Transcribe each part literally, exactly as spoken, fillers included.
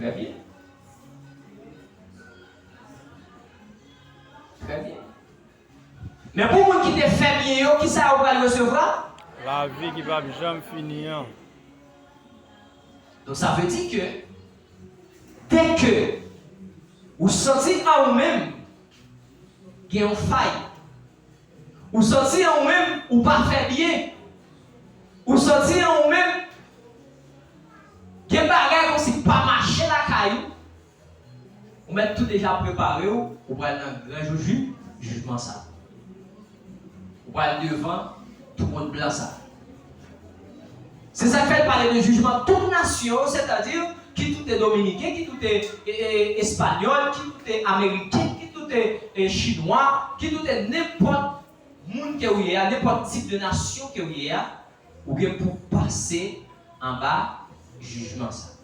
Trè byen. Trè byen. Men pou moun ki te fè byen yo, ki sa yo pral resevwa? Lavi ki p ap janm fini an. Donk, sa vle di ke, dèke ou santi an ou menm gen yon fay, ou santi an ou menm ou pa fè byen, ou santi an ou menm gen bagay kòmsi k pa mache lakay ou, ou mèt tou deja prepare w, ou pral nan gran jou jij, jijman sa. Ou pral devan twòn blan sa. Se sa k fè l pale de jijman tout nasyon, sètadi kit ou te dominiken, kit ou te e, e, espanyòl, kit ou te ameriken, kit ou te e, chinwa, kit ou te nenpòt moun ke ou ye a, nenpòt tip de nasyon ke ou ye a, ou gen pou pase anba jijman sa.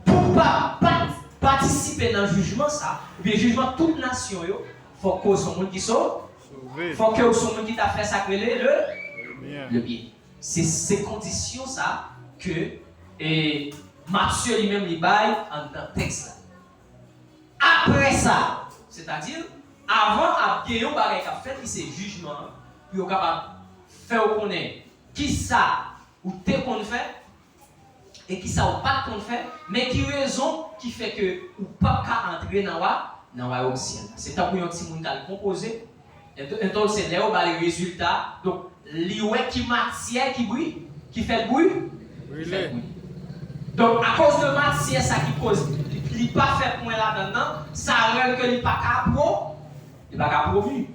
Pou pa, pa patisipe nan jijman sa, oubyen jijman tout nasyon yo, fòk ke w se yon moun ki so-, Sove. Fòk ke w se yon moun ki ta fè sa k rele le, Byen. Le byen. Se, se kondisyon sa ke e, Matye li menm li bay anndan tèks la. Apre sa, sètadi, avan ap gen yon bagay k ap fèt, ki se jijman an, pou yo kapab fè w konnen kisa ou te konn fè e kisa ou pa t konn fè, men ki rezon ki fè ke ou p ap ka antre nan wa, nan wayòm syèl la. Se tankou yon timoun k al konpoze, Ento-, entonse, lè yo ba li rezilta, donk, li wè ki matyè ki bri, ki fè l bri, ki fè l bri. Donk, akoz de matyè sa ki koz li, li pa fè pwen ladan l nan, sa rèl ke li pa ka pwo-, li pa ka pwomi.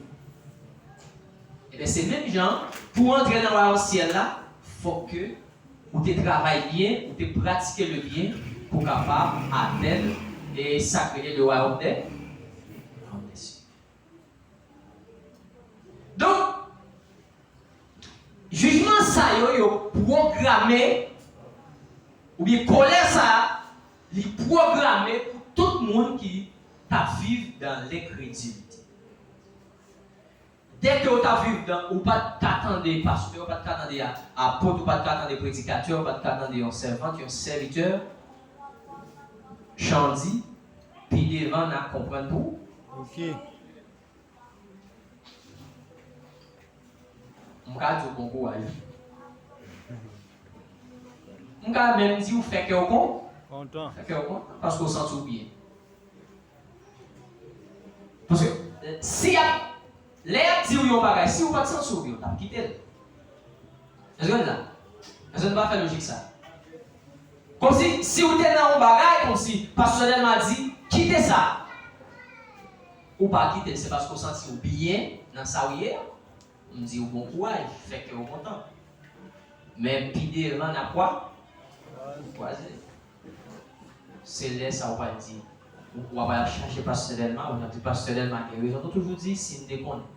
Ebyen, se menm jan, pou antre nan wayòm syèl la, fòk ke ou te travay byen, ou te pratike le byen, pou kapab atenn e sa k rele le wayòm dè, wayòm dè sye. Donk, jijman sa yo, yo pwograme, oubyen kòlè sa a, li pwograme pou tout moun ki t ap viv dan lenkredilite. Dèke ou t ap viv dan, ou pa t ka tande pastè, ou pa t ka tande a-, apot, ou pa t ka tande predikatè, ou pa t ka tande yon sèvant, yon sèvitè, jan w di, pi devan n a konprann pou. Ok. M ka di w bon kouraj. M ka menm di w fè kè w kon-, Kontan. Fè kè w kontan, paske w santi w byen. Paske, eh, si y ap, lè y ap di w yon bagay, si w pa t santi w byen, w t ap kite l. Èske n la? Èske n pa fè lojik sa? Kòmsi, si w te nan yon bagay, kòmsi, pastè Dèlma di, kite sa. Ou pa kite l, se paske w santi w byen nan sa w ye a. M di w bon kouraj, fè kè w kontan. Men pi devan n ap kwa-, kwaze. Se lè sa w pral di, w ap al chache pastè Dèlma, ou ap di pastè Dèlma gen rezon. Nou toujou di si m te konnen.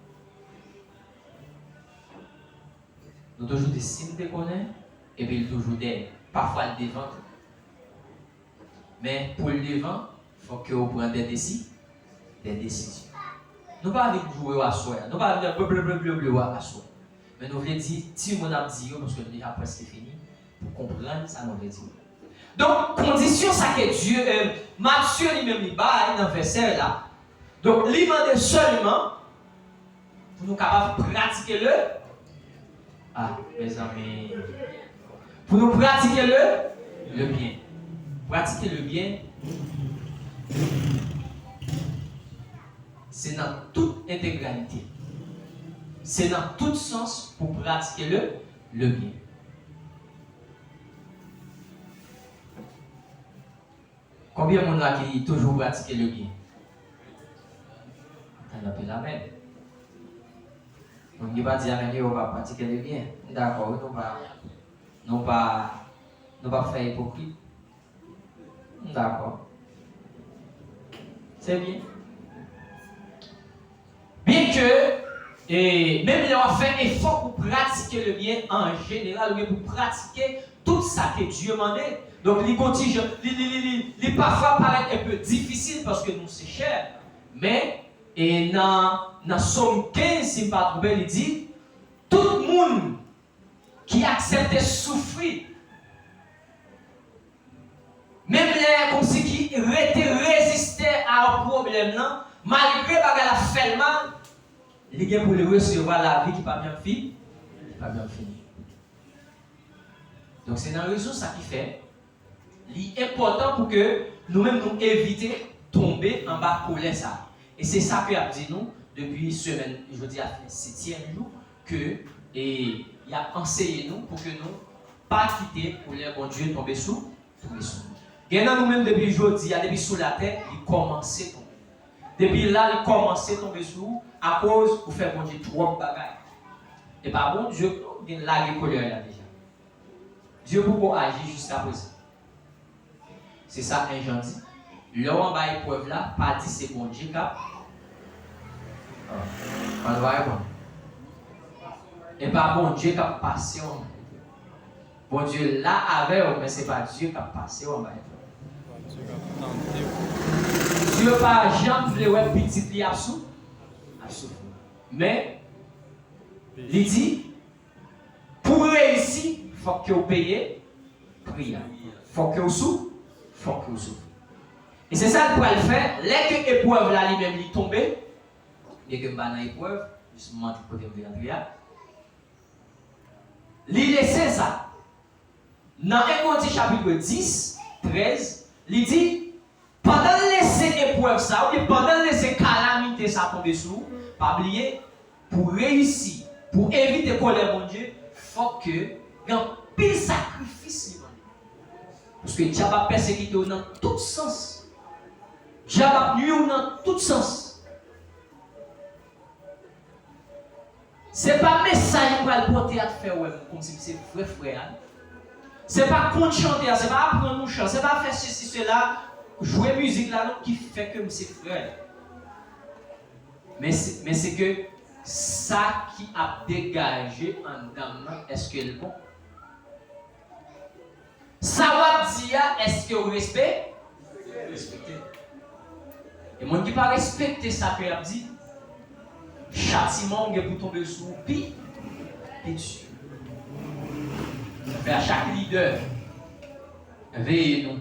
Nou toujou di si m te konnen, epi l toujou dèyè. Pafwa l devan tou. Men pou l devan, fòk ke w pran de desi-, de desizyon. Nou pa vin joure w aswè a. Nou pa vin ble, ble, ble, ble, ble w aswè. Men nou vle di, timoun ap di yo, paske nou deja prèske fini, pou konprann sa nou vle di yo. Donk, kondisyon sa ke Dye, eh, Matye li menm li bay nan vèsè la. Donk, li mande sèlman pou nou kapab pratike le, ah, mezanmi. Pou nou pratike le, le byen. Pratike le byen, se nan tout entegralite. Se nan tout sans pou pratike le, le byen. Konbyen moun la ki toujou pratike le byen? Tann anpil amèn. Moun ki pa di amèn yo, yo pa pratike le byen. M dakò, wi, nou pa, nou pa, nou pa fè ipokrit. M dakò. Se byen. Byenke, e, menm lè w ap fè efò pou pratike le byen an jeneral, oubyen pou pratike tout sa ke Dye mande. Donk, li gon ti jan, li, li, li, li, li pafwa parèt enpe difisil paske nou se chè. Men, e, nan, nan Sòm kenz, si m pa twonpe, li di, tout moun ki aksepte soufri, pwoblèm nan, malgre bagay la fè l mal, li gen pou l resevwa lavi ki p ap janm fi, ki p ap janm fini. Donk, se nan rezon sa ki fè li enpòtan pou ke nou menm nou evite tonbe anba kolè sa. E se sa ke y ap di nou depi semèn, jodi a fè setyèm jou, ke, e, y ap anseye nou pou ke nou pa kite kolè Bondye tonbe sou, tonbe sou nou. Gen nan nou menm depi jodi a, depi sou latè, li kòmanse tonbe. Depi la, li kòmanse tonbe sou ou akoz ou fè Bondye twòp bagay. E pa Bondye ki gen lage kolè la deja. Dye poko aji jiska prezan. Se sa en Jan di. Lè w anba eprèv la, pa di se Bondye k ap. Ah, pa nou pa reponn. E pa Bondye k ap pase w anba eprèv. Bondye la avè w, men se pa Dye k ap pase w anba eprèv. Dye pa janm vle wè pitit li ap sou, ap soufri. Men, li di, pou w reyisi, fòk ke w peye pri a. Fòk ke w sou, fòk ke w soufri. E se sa l pral fè, lè ke eprèv la li menm li tonbe, byen ke m pa nan eprèv, jis m antre kote m vle antre a. Li lese sa. Nan en Korentyen chapit dis, trèz, li di, pandan l lese eprèv sa, oubyen pandan l lese kalamite sa tonbe sou ou, pa bliye, pou reyisi, pou evite kolè Bondye, fòk ke gen anpil sakrifis li mande. Paske dyab ap pèsekite w nan tout sans. Dyab ap nwi w nan tout sans. Se pa mesaj m pral pote a k fè w wè m kòmsi m se vrè frè a. Se pa konn chante a, se pa aprann ou chan, se pa fè sesi, sela, jwe mizik la non ki fè ke m se frè a. Men se, men se ke sa ki ap degaje anndan m nan, èske l bon? Sa w ap di a, èske w respe-, respekte l? E moun ki pa respekte sa ke y ap di, chatiman w gen pou tonbe sou ou pi, pi di. Sa fè a chak lidè, veye nou.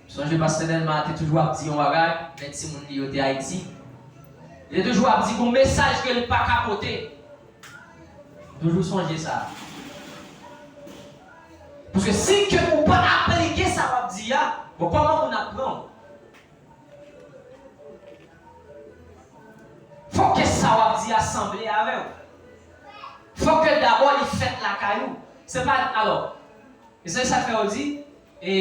Sonje pastè Dèlma te toujou ap di yon bagay, lè timoun li yo te Ayiti. Li te toujou ap di gon mesaj ke li pa ka pote. Toujou sonje sa. Paske si ke ou pa aplike sa w ap di a, bon, kòman moun ap pran w? Fòk ke sa w ap di a sanble avè w. Fòk ke dabò li fèt lakay ou. Se pa, alò, e se sa k fè yo di, e,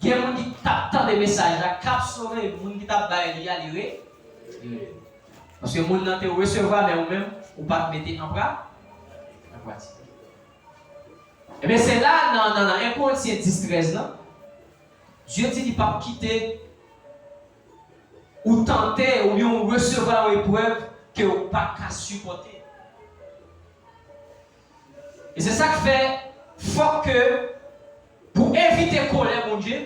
gen moun ki t ap tande mesaj la, k ap sove, moun ki t ap bay li a, li re-, li re-. Paske moun nan te resevwa, men ou menm, ou pa t mete an pra-, an pratik. Ebyen, se la, nan, nan, nan en Korentyen dis trèz lan, Dye di li p ap kite ou tante oubyen ou resevwa yon eprèv ke ou pa ka sipòte. E se sa k fè, fòk ke, pou evite kolè Bondye,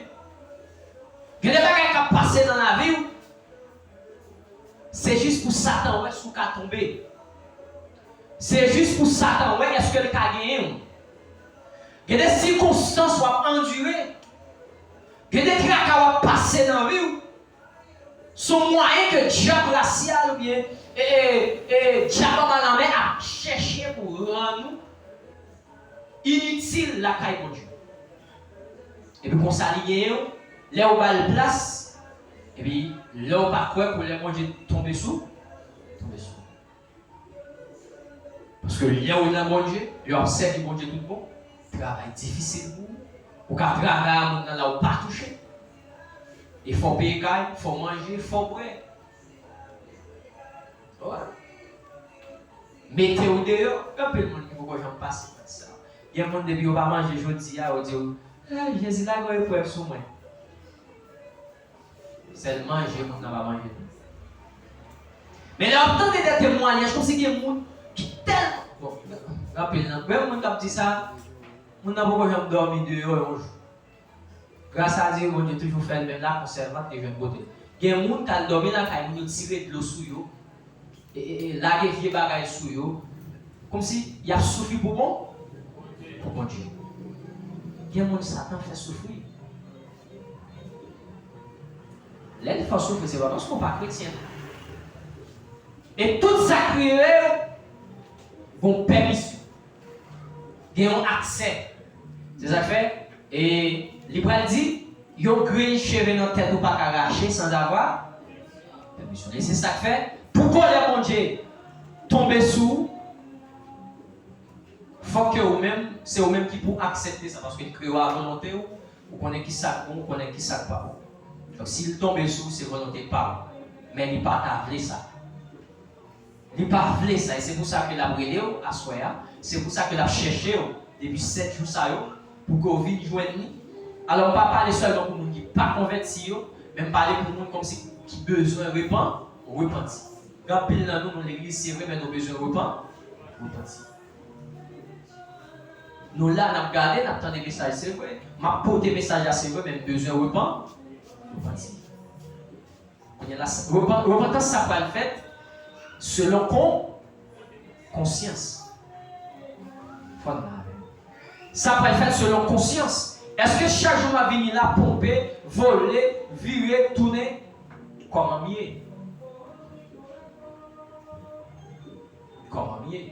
gen de bagay k ap pase nan lavi w, se jis pou Satan wè si w ka tonbe. Se jis pou Satan wè èske l ka genyen w. Gen de sikonstans w ap andire, gen de traka w ap pase nan vi w, se yon mwayen ke dyab rasyal oubyen, e, e, e, dyab anba lanmè ap chèche pou rann ou initil lakay Bondye. Epi konsa li genyen w, lè w ba l plas, epi lè w pa kwè kolè Bondye tonbe sou, tonbe sou. Paske lè w nan Bondye, lè w ap sèvi Bondye tout bon, travay difisil pou ou. Ou ka travay a moun nan la ou pa touche. E fò w peye kay, fò w manje, fò w bwè. Wi. Mete w deyò. Gen anpil moun ki poko janm pase pati sa. Gen moun depi yo pa manje jodi a, yo di w, "Eh, Jezi lage yon eprèv sou mwen." Sèl manje moun nan pa manje tou. Men lè w ap tande de temwayaj, kòmsi gen moun ki tèlman, bon, gen anpil nan, gen moun k ap di sa, moun nan poko janm dòmi deyò yon jou. Gras a Dye, Bondye toujou fè l, men la konsèvant li jwenn kote l. Gen moun k al dòmi lakay moun yo, tire dlo sou yo, e, e, e, lage vye bagay sou yo, kòmsi y ap soufri pou bon, pou Bondye. Gen moun Satan fè soufri. Lè l fè w soufri, se pa paske w pa kretyen. E tout sa k rive w, gon pèmisyon. Gen yon aksè. Se sa k fè, e li pral di, yon grenn cheve nan tèt ou pa ka rache sans avoir permission. E se sa k fè, pou kolè Bondye tonbe sou ou, fòk ke ou menm, se ou menm ki pou aksepte sa, paske l kreye w a volonte w, ou konnen ki sa k bon, ou konnen ki sa k pa bon. Donk, si l tonbe sou ou, se volonte pa w. Men li pa ta vle sa. Li pa vle sa, e se pou sa ke l ap rele w aswè a, se pou sa ke l ap chèche w depi sèt jou sa yo, pou ke w vin jwenn li. Alò, m pa pale sèlman pou moun ki pa konvèti yo, men m pale pou moun kòmsi ki bezwen repan-, repanti. Gen anpil nan nou, nou legliz, se vre, men nou bezwen repan-, repanti. Nou la, n ap gade, n ap tande mesaj, se vre. M ap pote mesaj la, se vre, men m bezwen repan-, repanti. Kounye a la, repan-, repantans sa pral fèt selon kon-, konsyans. Fò n la avè m. Sa pral fèt selon konsyans. Èske chak jou m ap vini la, ponpe, vole, vire, tounen? Kòman m ye? Kòman m ye?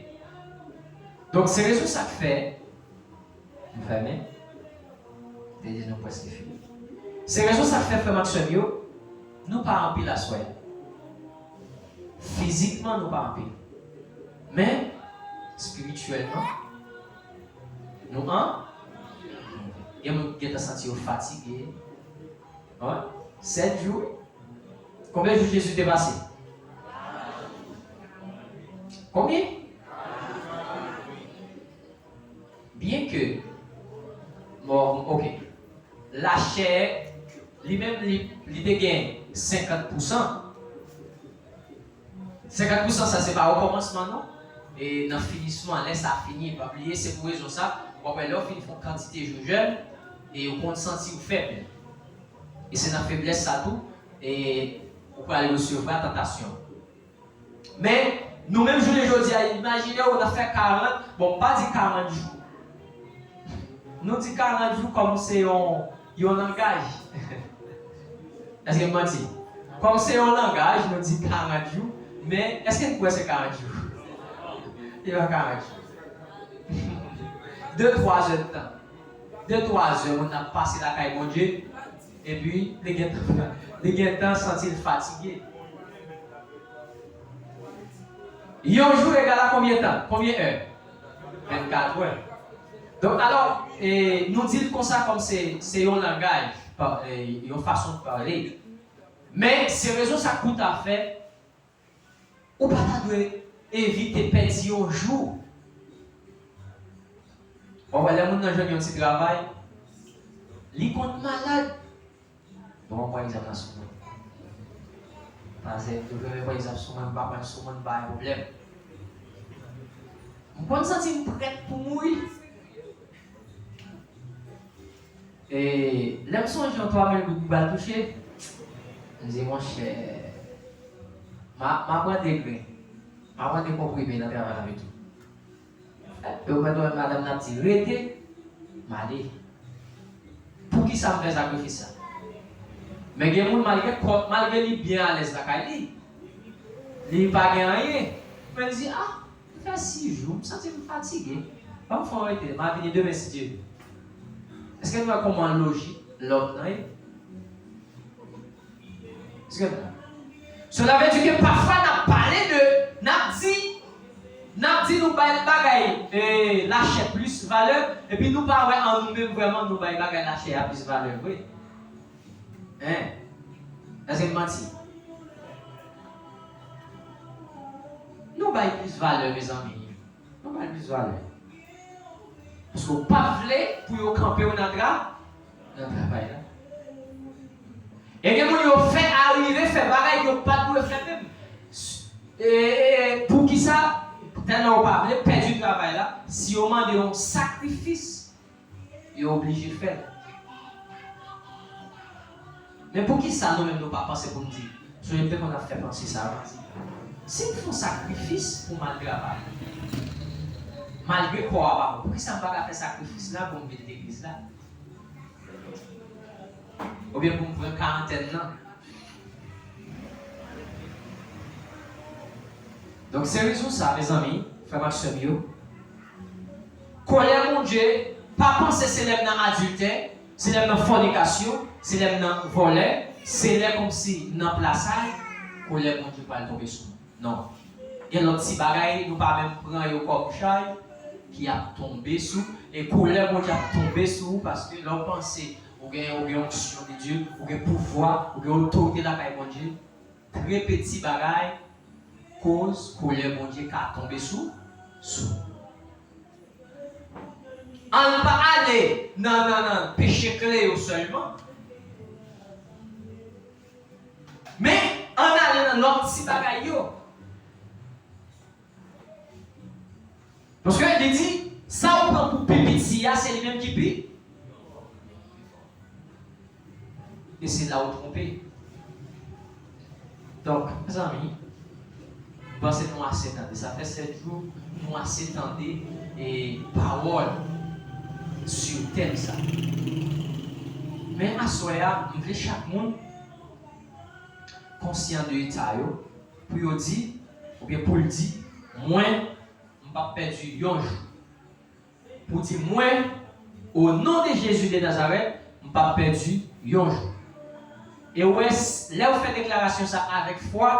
Donk, se rezon sa k fè, m fèmen, te di nou prèske fini. Se rezon sa k fè, frè m ak sè m yo, nou pa anpil aswè a. Fizikman, nou pa anpil. Men, espirityèlman, nou an-, gen moun ki gentan santi yo fatige. Wi. Sèt jou. Konbyen jou Jezi te pase? Konbyen? Byenke, bon, ok. Lachè, li menm, li, li te gen senkant pousan. Senkant pousan sa, se pa okòmansman, non. E nan finisman, lè sa fini, pa bliye, se pou rezon sa, w ap wè lè w fin fè yon kantite jou jèn, e w konn santi w fèb. E se nan feblès sa tou, e ou pral resevwa tantasyon. Men, nou menm jounen jodi a, imajine w nan fè karant, bon, m pa di karant jou. Nou di karant jou kòm se yon, yon langaj. Èske m manti? Kòm se yon langaj, nou di karant jou, men èske n kwè se karant jou? Se pa karant jou. De, twa zè d tan. De, twa zè, moun nan ap pase lakay Bondye, epi li gentan, li gentan santi l fatige. Yon jou egal a konbyen tan? Konbyen è? Vennkat è. Donk, alò, e, nou di l konsa kòm se, se yon langaj, pa, e, yon fason de pale. Men, se rezon sa k pou ta fè, ou pa ta dwe evite pèdi yon jou. W ap wè lè moun nan jwenn yon ti travay, li konn malad. Bon, m pran egzanp la sou mwen. Pase m toujou renmen pran egzanp sou mwen, m pa pran l sou mwen, m pa gen pwoblèm. M konn santi m prèt pou mouri. E lè m sonje yon twa mil goud m pral touche, m di, monchè, m a, m a pran de grenn, m a pran de konprime nan travay la epitou. Yo mande yon madanm nan ap di, rete, m ale. Poukisa m fè sakrifis sa? Men gen moun, malgre kò, malgre li byen alèz lakay li, li pa gen anyen. Men li di, ah, m fè sis jou, m santi m fatige. Ban m fè yon rete, m a vini demen si Dye vle. Èske nou wè kòman lojik lòm nan ye? Èske nou wè? Cela veut dire que pafwa n ap pale de, n ap di, n ap di nou bay bagay, e, lachè plis valè, epi nou pa wè an nou menm vrèman nou bay bagay lachè a plis valè vre. Hein? Èske m manti? Nou bay plis valè, mezanmi. Nou bay plis valè. Paske w pa vle pou yo kanpe w nan tra-, nan travay la. E gen moun yo fè arive, fè bagay yo pa t dwe fè menm. S-, e, e, e, poukisa? Tèlman yo pa vle pèdi travay la, si yo mande yon sakrifis, yo oblije fè l. Men poukisa nou menm nou pa panse pou n di, sonje m te konn ap fè panse sa a, m di, si m fè yon sakrifis pou m al travay, malgre kò a pa bon, poukisa m pa ka fè sakrifis la pou m vin legliz la? Oubyen pou m pran karantèn nan? Donk, se rezon sa, mezanmi, frè m ak sè m yo, kolè Bondye, pa panse se lè m nan adiltè, se lè m nan fònikasyon, se lè m nan vòlè, se lè kòmsi m nan plasay, kolè Bondye pral tonbe sou mwen. Non. Gen lòt ti bagay, nou pa menm pran yo kòm chay, ki ap tonbe sou, e kolè Bondye ap tonbe sou ou, paske lè w panse ou gen, ou gen onksyon de Dye, ou gen pouvwa, ou gen otorite lakay Bondye, trè peti bagay koz kolè Bondye ka tonbe sou, sou. Ann pa ale nan, nan, nan peche kle yo sèlman, men ann ale nan lòt ti bagay yo. Paske li di, sa ou pran pou pi piti a, se li menm ki pi. E se la ou twonpe. Donk, mezanmi, m panse nou ase tande. Sa fè sèt jou, nou ase tande e pawòl sou tèm sa. Men aswè a, m vle chak moun konsyan de eta yo, pou yo di, oubyen pou l di, mwen, m p ap pèdi yon jou. Pou di, mwen, o non de Jezi de Nazarèt, m p ap pèdi yon jou. E w wè, s- lè w fè deklarasyon sa avèk fwa,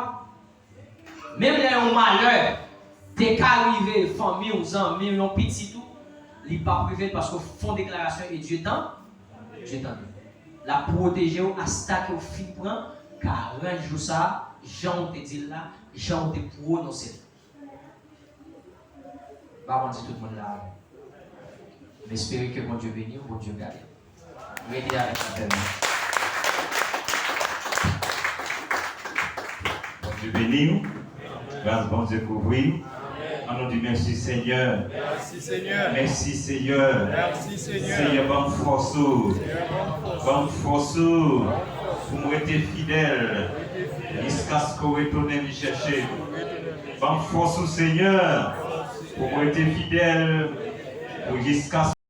menm lè yon malè te ka rive fanmi w, zanmi w, yon pitit ou, li p ap rive l paske w fè yon deklarasyon e Dye tan, Dye tande. L ap pwoteje w asta ke w fin pran karant jou sa, jan w te di l la, jan w te pwononse l. M pa konn si tout moun la avè m. M espere ke Bondye beni w, Bondye gade w. Rete avèk m, frè m. Bondye beni w. Gras Bondye kouvri w. An nou di mèsi Senyè. Mèsi Senyè. Mèsi Senyè. Mèsi Senyè. Senyè, ban m fòs ou. Senyè, ban m fòs. Ban m fòs ou. Ban m fòs ou. Pou m rete fidèl. Rete fidèl. Jiskaske w retounen vin chèche m. Rete Ban m fòs ou, Senyè, pou m rete fidèl, pou jiskaske